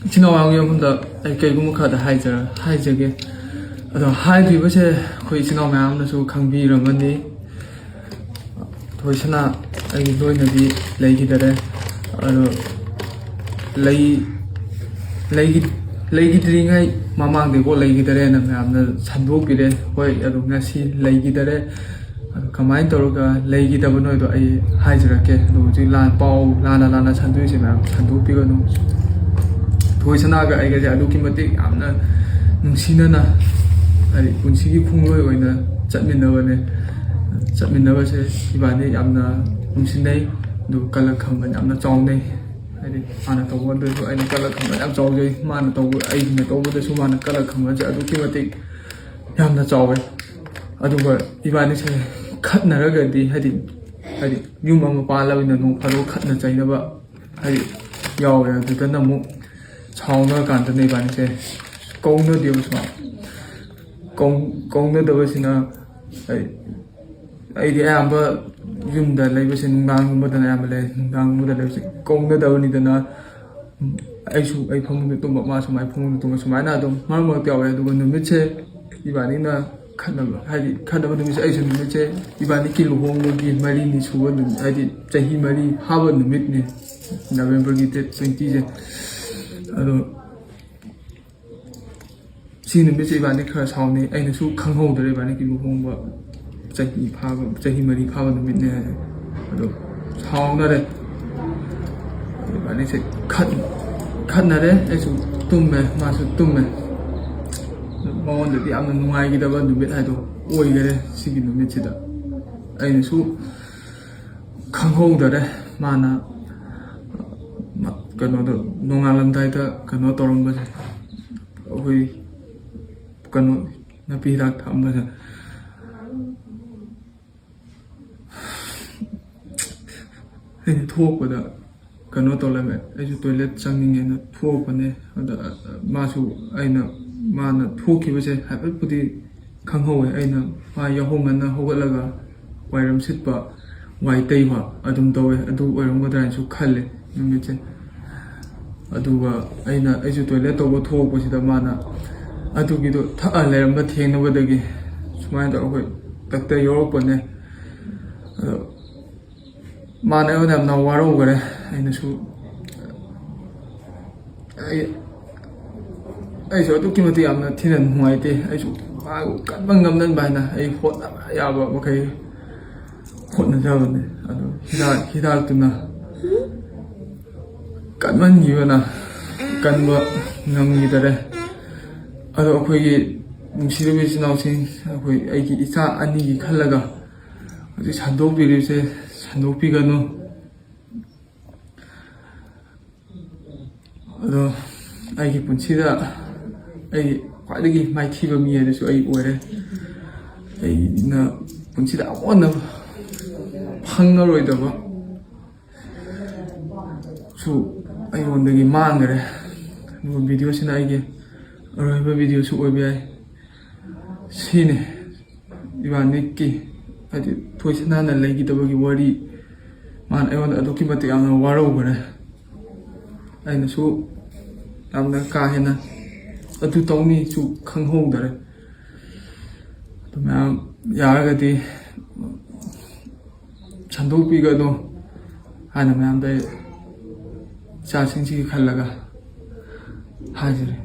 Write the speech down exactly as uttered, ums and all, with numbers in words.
ꯏꯆꯤꯟ ꯏꯅꯥꯎ ꯃꯌꯥꯝꯒꯤ ꯃꯐꯝꯗ ꯑꯩ ꯀꯩꯒꯨꯝꯕ ꯈꯔꯗ ꯍꯥꯏꯖꯔ ꯍꯥꯏꯖꯒꯦ꯫ ꯑꯗꯣ ꯍꯥꯏꯗ꯭ꯔꯤꯕꯁꯦ ꯑꯩꯈꯣꯏ ꯏꯆꯤꯟ ꯏꯅꯥꯎ ꯃꯌꯥꯝꯅꯁꯨ ꯈꯪꯕꯤꯔꯝꯃꯅꯤ꯫ ꯊꯣꯏꯁꯅꯥ ꯑꯩꯒꯤ ꯂꯣꯏꯅꯕꯤ ꯂꯩꯈꯤꯗꯔꯦ꯫ ꯑꯗꯣ ꯂꯩ ꯂꯩꯈꯤ- ꯂꯩꯈꯤꯗ꯭ꯔꯤꯉꯩ ꯃꯃꯥꯡꯗꯩꯀꯣ ꯂꯩꯈꯤꯗꯔꯦꯅ ꯃꯌꯥꯝꯅ ꯁꯟꯗꯣꯛꯄꯤꯔꯦ꯫ ꯍꯣꯏ, ꯑꯗꯣ ꯉꯁꯤ ꯂꯩꯈꯤꯗꯔꯦ꯫ ꯑꯗꯣ ꯀꯃꯥꯏꯅ ꯇꯧꯔꯒ ꯂꯩꯈꯤꯗꯕꯅꯣꯗꯣ ꯑꯩ ꯍꯥꯏꯖꯔꯛꯀꯦ꯫ ꯑꯗꯣ ꯍꯧꯖꯤꯛ ꯂꯥꯟ ꯄꯥꯎ ꯂꯥꯟꯅ ꯂꯥꯟꯅ ꯁꯟꯗꯣꯛꯏꯁꯦ ꯃꯌꯥꯝ ꯁꯟꯗꯣꯛꯄꯤꯒꯅꯨ꯫ ꯊꯣꯏꯁꯅꯥꯒ ꯑꯩꯒꯁꯦ ꯑꯗꯨꯛꯀꯤ ꯃꯇꯤꯛ ꯌꯥꯝꯅ ꯅꯨꯡꯁꯤꯅꯅ, ꯍꯥꯏꯗꯤ ꯄꯨꯟꯁꯤꯒꯤ ꯈꯣꯡꯂꯣꯏ ꯑꯣꯏꯅ ꯆꯠꯃꯤꯟꯅꯕꯅꯦ꯫ ꯆꯠꯃꯤꯟꯅꯕꯁꯦ ꯏꯕꯥꯅꯤ ꯌꯥꯝꯅ ꯅꯨꯡꯁꯤꯅꯩ꯫ ꯑꯗꯨ ꯀꯂꯛ ꯈꯝꯕꯟ ꯌꯥꯝꯅ ꯆꯥꯎꯅꯩ꯫ ꯍꯥꯏꯗꯤ ꯃꯥꯅ ꯇꯧꯕꯗꯁꯨ ꯑꯩꯅ ꯀꯂꯛ ꯈꯝꯕꯟ ꯌꯥꯝ ꯆꯥꯎꯖꯩ, ꯃꯥꯅ ꯇꯧꯕ ꯑꯩꯅ ꯇꯧꯕꯗꯁꯨ ꯃꯥꯅ ꯀꯂꯛ ꯈꯝꯕꯟꯁꯦ ꯑꯗꯨꯛꯀꯤ ꯃꯇꯤꯛ ꯌꯥꯝꯅ ꯆꯥꯎꯋꯦ꯫ ꯑꯗꯨꯒ ꯏꯕꯥꯅꯤꯁꯦ ꯈꯠꯅꯔꯒꯗꯤ, ꯍꯥꯏꯗꯤ ꯍꯥꯏꯗꯤ ꯌꯨꯝ ꯑꯃ ꯄꯥꯜꯂꯕꯅꯤꯅ ꯅꯣꯡ ꯐꯥꯗꯣꯛ ꯈꯠꯅ ꯆꯩꯅꯕ ꯍꯥꯏꯗꯤ ꯌꯥꯎꯋꯦ꯫ ꯑꯗꯨꯗꯅ ꯑꯃꯨꯛ ꯁꯥꯎꯅꯔꯀꯥꯟꯗꯅ ꯏꯕꯥꯅꯤꯁꯦ ꯀꯧꯅꯗꯦꯕ ꯁꯨꯃꯥꯏꯅ꯫ ꯀꯧ- ꯀꯧꯅꯗꯕꯁꯤꯅ ꯑꯩ ꯑꯩꯗꯤ ꯑꯌꯥꯝꯕ ꯌꯨꯝꯗ ꯂꯩꯕꯁꯦ ꯅꯨꯡꯗꯥꯡꯒꯨꯝꯕꯗꯅ ꯑꯌꯥꯝꯕ ꯂꯩ꯫ ꯅꯨꯡꯗꯥꯡꯒꯨꯝꯕꯗ ꯂꯩꯕꯁꯦ ꯀꯧꯅꯗꯕꯅꯤꯗꯅ ꯑꯩꯁꯨ ꯑꯩ ꯐꯃꯨꯡꯗ ꯇꯨꯝꯕ, ꯃꯥꯁꯨ ꯃꯥꯏ ꯐꯃꯨꯡꯗ ꯇꯨꯝꯕ, ꯁꯨꯃꯥꯏꯅ ꯑꯗꯨꯝ ꯃꯔꯛ ꯃꯔꯛꯇ ꯌꯥꯎꯋꯦ꯫ ꯑꯗꯨꯒ ꯅꯨꯃꯤꯠꯁꯦ ꯏꯕꯥꯅꯤꯅ ꯈꯠꯅꯕ, ꯍꯥꯏꯗꯤ ꯈꯠꯅꯕ ꯅꯨꯃꯤꯠꯁꯦ ꯑꯩꯁꯨ ꯅꯨꯃꯤꯠꯁꯦ ꯏꯕꯥꯅꯤꯒꯤ ꯂꯨꯍꯣꯡꯕꯒꯤ ꯃꯔꯤꯅꯤ ꯁꯨꯕ ꯅꯨꯃꯤꯠ, ꯍꯥꯏꯗꯤ ꯆꯍꯤ ꯃꯔꯤ ꯐꯥꯕ ꯅꯨꯃꯤꯠꯅꯤ, ꯅꯕꯦꯝꯕꯔꯒꯤ ꯗꯦꯠ ꯇ꯭ꯋꯦꯟꯇꯤꯁꯦ꯫ ꯑꯗꯣ ꯁꯤ ꯅꯨꯃꯤꯠꯁꯦ ꯏꯕꯥꯅꯤ ꯈꯔ ꯁꯥꯎꯅꯩ꯫ ꯑꯩꯅꯁꯨ ꯈꯪꯍꯧꯗ꯭ꯔꯦ ꯏꯕꯥꯅꯤꯒꯤ ꯂꯨꯍꯣꯡꯕ ꯆꯍꯤ ꯐꯥꯕ, ꯆꯍꯤ ꯃꯔꯤ ꯐꯥꯕ ꯅꯨꯃꯤꯠꯅꯦ ꯍꯥꯏꯁꯦ꯫ ꯑꯗꯣ ꯁꯥꯎꯅꯔꯦ꯫ ꯏꯕꯥꯅꯤꯁꯦ ꯈꯠ- ꯈꯠꯅꯔꯦ꯫ ꯑꯩꯁꯨ ꯇꯨꯝꯃꯦ, ꯃꯥꯁꯨ ꯇꯨꯝꯃꯦ꯫ ꯃꯉꯣꯟꯗꯗꯤ ꯌꯥꯝꯅ ꯅꯨꯡꯉꯥꯏꯈꯤꯗꯕ ꯅꯨꯃꯤꯠ ꯍꯥꯏꯗꯣ ꯑꯣꯏꯈꯔꯦ ꯁꯤꯒꯤ ꯅꯨꯃꯤꯠꯁꯤꯗ꯫ ꯑꯩꯅꯁꯨ ꯈꯪꯍꯧꯗꯔꯦ꯫ ꯃꯥꯅ ꯀꯩꯅꯣꯗꯣ ꯅꯣꯡꯉꯥꯜꯂꯝꯗꯥꯏꯗ ꯀꯩꯅꯣ ꯇꯧꯔꯝꯕꯁꯦ, ꯑꯩꯈꯣꯏ ꯀꯩꯅꯣ ꯅꯥꯄꯤ ꯍꯤꯗꯥꯛ ꯊꯛꯑꯝꯕꯁꯦ꯫ ꯑꯩꯅ ꯊꯣꯛꯄꯗ ꯀꯩꯅꯣ ꯇꯧꯔꯝꯃꯦ꯫ ꯑꯩꯁꯨ ꯇꯣꯏꯂꯦꯠ ꯆꯪꯅꯤꯡꯉꯦꯅ ꯊꯣꯛꯄꯅꯦ꯫ ꯑꯗ ꯃꯥꯁꯨ, ꯑꯩꯅ, ꯃꯥꯅ ꯊꯣꯛꯈꯤꯕꯁꯦ ꯍꯥꯏꯐꯦꯠꯄꯨꯗꯤ ꯈꯪꯍꯧꯋꯦ꯫ ꯑꯩꯅ ꯃꯥ ꯌꯥꯍꯧ ꯉꯟꯅ ꯍꯧꯒꯠꯂꯒ ꯋꯥꯏꯔꯝ ꯁꯤꯠꯄ, ꯋꯥꯏ ꯇꯩꯕ ꯑꯗꯨꯝ ꯇꯧꯋꯦ꯫ ꯑꯗꯨ ꯑꯣꯏꯔꯝꯒꯗ꯭ꯔꯥ ꯍꯥꯏꯅꯁꯨ ꯈꯜꯂꯦ ꯅꯨꯃꯤꯠꯁꯦ꯫ ꯑꯗꯨꯒ ꯑꯩꯅ ꯑꯩꯁꯨ ꯇꯣꯏꯂꯦꯠ ꯇꯧꯕ ꯊꯣꯛꯂꯛꯄꯁꯤꯗ ꯃꯥꯅ ꯑꯗꯨꯒꯤꯗꯣ ꯊꯛꯑ ꯂꯩꯔꯝꯕ ꯊꯦꯡꯅꯕꯗꯒꯤ ꯁꯨꯃꯥꯏꯅ ꯇꯧꯔꯒ ꯑꯩꯈꯣꯏ ꯗꯥꯛꯇꯔ ꯌꯧꯔꯛꯄꯅꯦ꯫ ꯑꯗꯣ ꯃꯥꯅ ꯑꯩꯉꯣꯟꯗ ꯌꯥꯝꯅ ꯋꯥꯔꯧꯈꯔꯦ꯫ ꯑꯩꯅꯁꯨ ꯑꯩ ꯑꯩꯁꯨ ꯑꯗꯨꯛꯀꯤ ꯃꯇꯤꯛ ꯌꯥꯝꯅ ꯊꯤꯅ ꯅꯨꯡꯉꯥꯏꯇꯦ꯫ ꯑꯩꯁꯨ ꯃꯥꯕꯨ ꯀꯟꯕ ꯉꯝꯅꯕ ꯍꯥꯏꯅ ꯑꯩ ꯍꯣꯠꯅꯕ ꯌꯥꯕ ꯃꯈꯩ ꯍꯣꯠꯅꯖꯕꯅꯦ꯫ ꯑꯗꯣ ꯍꯤꯗꯥꯛ ꯍꯤꯗꯥꯛꯇꯨꯅ ꯀꯟꯃꯟꯈꯤꯕꯅ ꯀꯟꯕ ꯉꯝꯈꯤꯗꯔꯦ꯫ ꯑꯗꯣ ꯑꯩꯈꯣꯏꯒꯤ ꯅꯨꯡꯁꯤꯔꯕ ꯏꯆꯤꯟ ꯏꯅꯥꯎꯁꯤꯡ, ꯑꯩꯈꯣꯏ ꯑꯩꯒꯤ ꯏꯆꯥ ꯑꯅꯤꯒꯤ ꯈꯜꯂꯒ ꯍꯧꯖꯤꯛ ꯁꯟꯗꯣꯛꯄꯤꯔꯤꯕꯁꯦ ꯁꯟꯗꯣꯛꯄꯤꯒꯅꯨ꯫ ꯑꯗꯣ ꯑꯩꯒꯤ ꯄꯨꯟꯁꯤꯗ ꯑꯩ ꯈ꯭ꯋꯥꯏꯗꯒꯤ ꯃꯥꯏꯊꯤꯕ ꯃꯤ ꯍꯥꯏꯗꯨꯁꯨ ꯑꯩ ꯑꯣꯏꯔꯦ꯫ ꯑꯩꯅ ꯄꯨꯟꯁꯤꯗ ꯑꯃꯨꯛ ꯍꯟꯅ ꯐꯪꯉꯔꯣꯏꯗꯕ ꯁꯨ ꯑꯩꯉꯣꯟꯗꯒꯤ ꯃꯥꯡꯈꯔꯦ꯫ ꯑꯗꯨꯒ ꯚꯤꯗꯤꯑꯣꯁꯤꯅ ꯑꯩꯒꯤ ꯑꯔꯣꯏꯕ ꯚꯤꯗꯤꯑꯣꯁꯨ ꯑꯣꯏꯕ ꯌꯥꯏ꯫ ꯁꯤꯅꯤ ꯏꯕꯥꯅꯤꯀꯤ, ꯍꯥꯏꯗꯤ, ꯊꯣꯏꯁꯅꯥꯅ ꯂꯩꯈꯤꯗꯕꯒꯤ ꯋꯥꯔꯤ꯫ ꯃꯥꯅ ꯑꯩꯉꯣꯟꯗ ꯑꯗꯨꯛꯀꯤ ꯃꯇꯤꯛ ꯌꯥꯝꯅ ꯋꯥꯔꯧꯈꯔꯦ꯫ ꯑꯩꯅꯁꯨ ꯌꯥꯝꯅ ꯀꯥ ꯍꯦꯟꯅ ꯑꯗꯨ ꯇꯧꯅꯤꯁꯨ ꯈꯪꯍꯧꯗꯔꯦ꯫ ꯑꯗꯨ ꯃꯌꯥꯝ ꯌꯥꯔꯒꯗꯤ ꯁꯟꯗꯣꯛꯄꯤꯒꯅꯨ ꯍꯥꯏꯅ ꯃꯌꯥꯝꯗ ꯑꯩ ꯏꯆꯥꯁꯤꯡꯁꯤꯒꯤ ꯈꯜꯂꯒ ꯍꯥꯏꯖꯔꯤ꯫